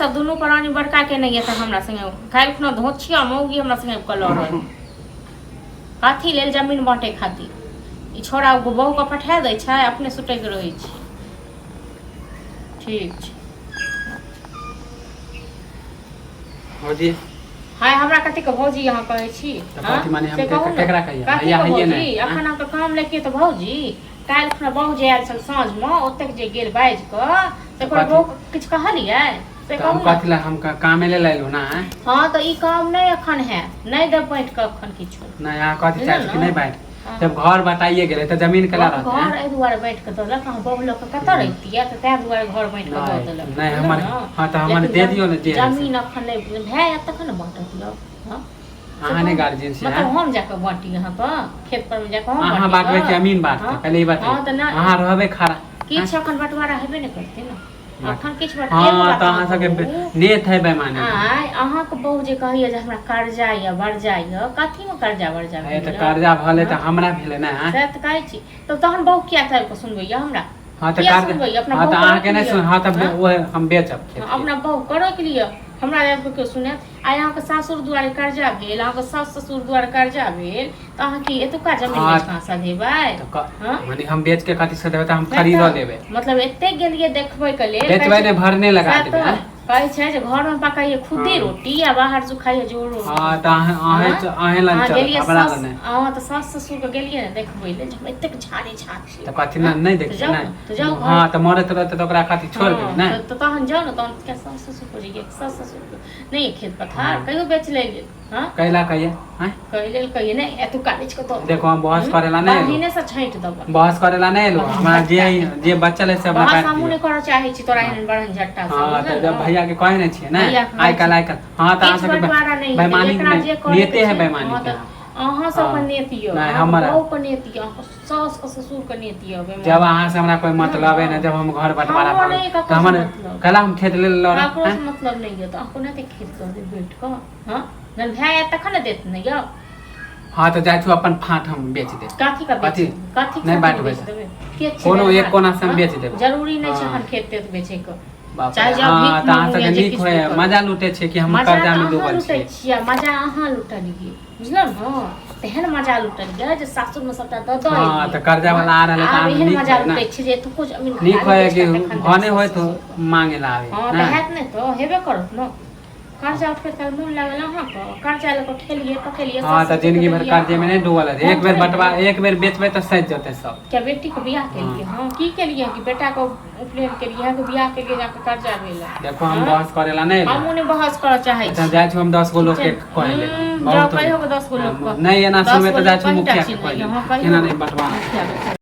सब दुनू प्राणी बड़का के नहि तऽ हमरा संगे काल्हि खुना धोछिया मौगी हमरा संगे कऽ लड़ल कथी लेल जमीन बाँटै खातिर ई छोड़ा बहुके पठा दै छै अपने सुटकि रहै छै ठीक छै भौजी हाय हमरा कथी के भौजी अहाँ कहै छी तऽ हाँ? कथी माने हम से कहू ने। केकरा कहियै? कथी भैया के हइये भौजी नहि, हाँ? अखन अहाँके काम लेके तऽ भौजी काल्हि खुना बहु जे आयल छल साँझमे ओतेक जे गेल बाजि कऽ से ओकर कथी? बहु किछु कहलियै से तऽ हम कहू ने कथी लए हम कामे लेल एलहुँ ना आँय? हँ तऽ ई काम नहि एखन हैत नहि देब बाँटि कऽ एखन किछु नहि अहाँ कथी चाहै छी कि नहि बाँटि हँ। जब घर बताइए गेलै तऽ जमीन केला रहतै घर आँय? एहि दुआरे बाँटि कऽ देलक अहाँ बहु लऽ कऽ कतऽ रहितियै तऽ ताहि दुआरे घर बाँटि कऽ दऽ नहि, देलक नहि, बुझलहुँ हमर- ने? हँ, तऽ हमर लेकिन दे दियौ ने जे हइ से। जमीन एखन नहि भए जायत तखन ने बाँटत यौ हँ अहाँ नहि गार्जियन छी मतलब आँय? हम जाकऽ बाँटी अहाँके खेत पर मे जाकऽ हम अहाँ बाँटी बाँटबै कऽ? कि अमीन बाँटतै हँ? पहिले ई हँ बताइए तऽ नहि अहाँ रहबै खड़ा किछु एखन बँटवारा हेबे नहि करतै ने अखन किछु बात हँ एगो बात तऽ अहाँ सबके कहू। नेत है बेमानी आय अहाँके बहू जे कहैया जे हमरा कर्जा यऽ बर्जा यऽ कथीमे कर्जा बर्जा हे तऽ भेल यऽ? कर्जा भले तऽ हमरा भेलै ने आँय? सएह तऽ कहै छी तब तहन बहू किया आबि कऽ सुनबैया हमरा हँ तऽ किया कर्जा सुनबै? अपना हँ तऽ बहू के अहाँके नहि रोकि सुन लिअ। हँ तऽ हँ? ओहे हम बेचब खेत हँ, अपना बहू के रोकि लिअ हमरा आबि कऽ केओ सुनत आइ अहाँके सासुर दुआरे कर्जा भेल अहाँके सास ससुर दुआरे कर्जा भेल तऽ अहाँ की एतुका जमीन हँ। बेच कऽ अहाँ सधेबै तऽ हँ? माने हम बेच के कथी से देबै तऽ हम खरीदो लेबै मतलब एते गेलियै देखबै के लेल बेचबै नहि भरने लगा सएह देबै तऽ आँय? कहै छै जे घरमे पकाइए खुदे हँ। रोटी आ बाहर सुखाइए जोर रोटी हँ तऽ अहाँ अहें हँ? अहें लग अहाँ चलत गेलियै हमरा सास लग नहि अहाँ तऽ सास ससुरके गेलियै ने देखबै ले जे हम एतेक झाड़े झाड़ छी तऽ कथी ने नहि तऽ देखबै जाउ ने, तऽ जाउ नहि घर। हँ तऽ मरैत रहतै तऽ ओकरा कथी छोड़ि देबै हँ, नहि तऽ तहन जाउ ने तहन किया सास ससुर पर जइयै सास ससुरके नहि यऽ खेत पथार हँ। कहियो बेच ले गेल हँ कैला कहिए आँय कहै लेल कहिए नहि एतुका बेच कऽ दऽ देखो हम बहस करेला नहि एलहुँ बहिने से छाँटि देबै बहस करेला नहि एलहुँ हमरा जे जे बचल है से हमरा बहस बाँटि हमहूँ दियौ नहि करऽ चाहै छी तोरा एहन बड़हन झट्टा से हँ तऽ बुझल जब ने? भैया के कहै नहि छियै ने भैया के कहै आइ काल्हि आइ काल्हि हँ तऽ अहाँ किछु सबके बँटवारा नहि हेतै बेमानी एकरा जे करैके नेते है छै, बेमानी हँ के तऽ अहाँ सबके हँ। नेत यऽ नहि, अहाँके हमर- बहूके नेत यऽ अहाँके सासके ससुरके नेत यऽ बेमानी। जब अहाँ से हमरा कोई मतलब है ना जब हम घर बंटवारा हमरो भऽ नहि गेल, ककरो तऽ हमर से मतलब। कहला हम खेत ले लेलहुँ ककरो रहए से मतलब नहि यऽ तऽ अहाँ कोना ते खेत दऽ देब बैठ कऽ हँ जहन भए आयत तखन ने देत ने यौ हँ तऽ जाइ छी अपन फाँट हम बेच देब कथी का बेच कथी? कथी नहि बाँटबै बेच देबै के छै कोनो देनहार? एक कोना से हम हँ? बेच देबै। जरूरी नहि छै हँ। एखन खेत तेत बेचैके बाप रे, चाहे जब हँ भीख तऽ अहाँ मांगू सबके या जे नीक किछु होय भी करू। मजा लूटे छियै कि हम मजा कर्जा तऽ मे अहाँ डूबल लुटै छियै छियै मजा अहाँ लुटलियै बुझलहुँ ने तेहन मजा लुटलियै जे सासुरमे सबटा दऽ दऽ हँ एलियै तऽ कर्जा वाला आ रहलै तऽ आब अहाँ एहन नीक मजा होय ने लुटै छियै जे एतुको जमीन नीक खाली होय बेच कि कऽ तखन देबै भने होय सासुर तऽ ससुरके। मांगे ला आबै हँ तऽ नहि हैत नहि तऽ हेबे करत ने कर्जा उठबैत काल मोन लागल अहाँके कर्जा लऽ कऽ खेलियै पकेलियै हँ सास तऽ ससुरके जिंदगी भर देलियै कर्जे मे अहाँ। नहि डूबल रहतै हम एक बेर थोड़े बटवा ने। एक बेर बेचबै तऽ सधि जेतै सब क्या बेटीके बियाह केलियै हँ की केलियै कि बेटाके उपनयन केलियै हँ कि बियाह केलियै जाकऽ कर्जा भेल देखो हम बहस करे ला नहीं हमहूँ नहि बहस करऽ चाहै अच्छा छी जाइ छी हम 10 गो लोग के कह ले जाउ कहियो 10 गो लोग के नहीं एना 10 सुनबै गो तऽ जाइ लोग छी कहिटा मुखिया के चिन्हैए, कह ले हँ, कहियौ। एना नहीं बंटवारा मुखिया के।